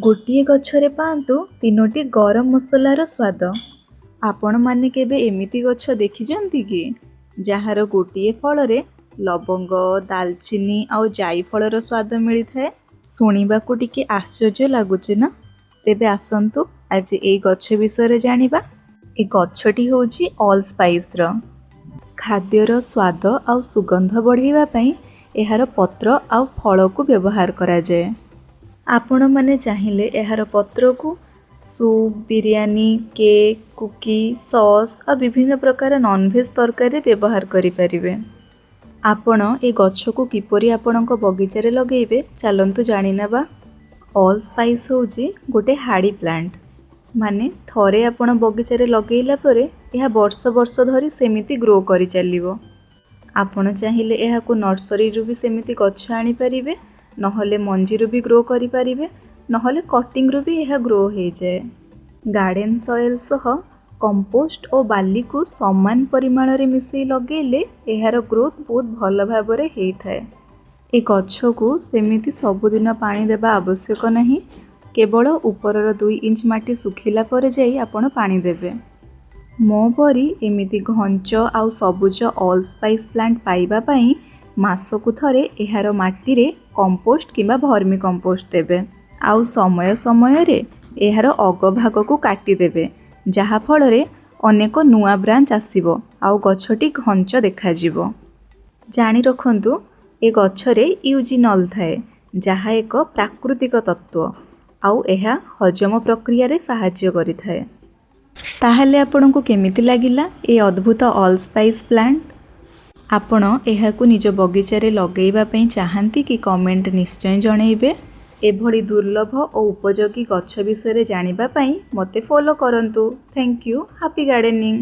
ଗୋଟିଏ ଗଛରେ ପାଆନ୍ତୁ ତିନୋଟି ଗରମ ମସଲାର ସ୍ୱାଦ। ଆପଣମାନେ କେବେ ଏମିତି ଗଛ ଦେଖିଛନ୍ତି କି, ଯାହାର ଗୋଟିଏ ଫଳରେ ଲବଙ୍ଗ, ଦାଲଚିନି ଆଉ ଜାଇଫଳର ସ୍ୱାଦ ମିଳିଥାଏ? ଶୁଣିବାକୁ ଟିକେ ଆଶ୍ଚର୍ଯ୍ୟ ଲାଗୁଛି ନା? ତେବେ ଆସନ୍ତୁ, ଆଜି ଏଇ ଗଛ ବିଷୟରେ ଜାଣିବା। ଏ ଗଛଟି ହେଉଛି ଅଲ୍ ସ୍ପାଇସ୍ର। ଖାଦ୍ୟର ସ୍ୱାଦ ଆଉ ସୁଗନ୍ଧ ବଢ଼ାଇବା ପାଇଁ ଏହାର ପତ୍ର ଆଉ ଫଳକୁ ବ୍ୟବହାର କରାଯାଏ। ଆପଣମାନେ ଚାହିଁଲେ ଏହାର ପତ୍ରକୁ soup, biryani, cake, cookie, sauce ଆଉ ବିଭିନ୍ନ ପ୍ରକାର ନନଭେଜ୍ ତରକାରୀରେ ବ୍ୟବହାର କରିପାରିବେ। ଆପଣ ଏ ଗଛକୁ କିପରି ଆପଣଙ୍କ ବଗିଚାରେ ଲଗେଇବେ, ଚାଲନ୍ତୁ ଜାଣିନେବା। ଅଲ୍ ସ୍ପାଇସ୍ ହେଉଛି ଗୋଟେ ହାର୍ଡ଼ି ପ୍ଲାଣ୍ଟ, ମାନେ ଥରେ ଆପଣ ବଗିଚାରେ ଲଗେଇଲା ପରେ ଏହା ବର୍ଷ ବର୍ଷ ଧରି ସେମିତି ଗ୍ରୋ କରି ଚାଲିବ। ଆପଣ ଚାହିଁଲେ ଏହାକୁ ନର୍ସରୀରୁ ବି ସେମିତି ଗଛ ଆଣିପାରିବେ, ନହେଲେ ମଞ୍ଜିରୁ ବି ଗ୍ରୋ କରିପାରିବେ, ନହେଲେ କଟିଂରୁ ବି ଏହା ଗ୍ରୋ ହେଇଯାଏ। ଗାର୍ଡ଼େନ୍ ସଏଲ୍ ସହ କମ୍ପୋଷ୍ଟ ଓ ବାଲିକୁ ସମାନ ପରିମାଣରେ ମିଶାଇ ଲଗେଇଲେ ଏହାର ଗ୍ରୋଥ୍ ବହୁତ ଭଲ ଭାବରେ ହେଇଥାଏ। ଏ ଗଛକୁ ସେମିତି ସବୁଦିନ ପାଣି ଦେବା ଆବଶ୍ୟକ ନାହିଁ। କେବଳ ଉପରର 2 ଇଞ୍ଚ ମାଟି ଶୁଖିଲା ପରେ ଯାଇ ଆପଣ ପାଣି ଦେବେ। ମୋ ପରି ଏମିତି ଘଞ୍ଚ ଆଉ ସବୁଜ ଅଲ୍ ସ୍ପାଇସ୍ ପ୍ଲାଣ୍ଟ ପାଇବା ପାଇଁ ମାସକୁ ଥରେ ଏହାର ମାଟିରେ କମ୍ପୋଷ୍ଟ କିମ୍ବା ଭର୍ମି କମ୍ପୋଷ୍ଟ ଦେବେ ଆଉ ସମୟ ସମୟରେ ଏହାର ଅଗଭାଗକୁ କାଟିଦେବେ, ଯାହାଫଳରେ ଅନେକ ନୂଆ ବ୍ରାଞ୍ଚ ଆସିବ ଆଉ ଗଛଟି ଘଞ୍ଚ ଦେଖାଯିବ। ଜାଣି ରଖନ୍ତୁ, ଏ ଗଛରେ ୟୁଜିନଲ୍ ଥାଏ, ଯାହା ଏକ ପ୍ରାକୃତିକ ତତ୍ତ୍ୱ ଆଉ ଏହା ହଜମ ପ୍ରକ୍ରିୟାରେ ସାହାଯ୍ୟ କରିଥାଏ। ତାହେଲେ ଆପଣଙ୍କୁ କେମିତି ଲାଗିଲା ଏ ଅଦ୍ଭୁତ ଅଲ୍ ସ୍ପାଇସ୍ ପ୍ଲାଣ୍ଟ? ଆପଣ ଏହାକୁ ନିଜ ବଗିଚାରେ ଲଗେଇବା ପାଇଁ ଚାହାନ୍ତି କି? କମେଣ୍ଟ ନିଶ୍ଚୟ ଜଣେଇବେ। ଏଭଳି ଦୁର୍ଲଭ ଓ ଉପଯୋଗୀ ଗଛ ବିଷୟରେ ଜାଣିବା ପାଇଁ ମୋତେ ଫଲୋ କରନ୍ତୁ। Thank you. Happy gardening.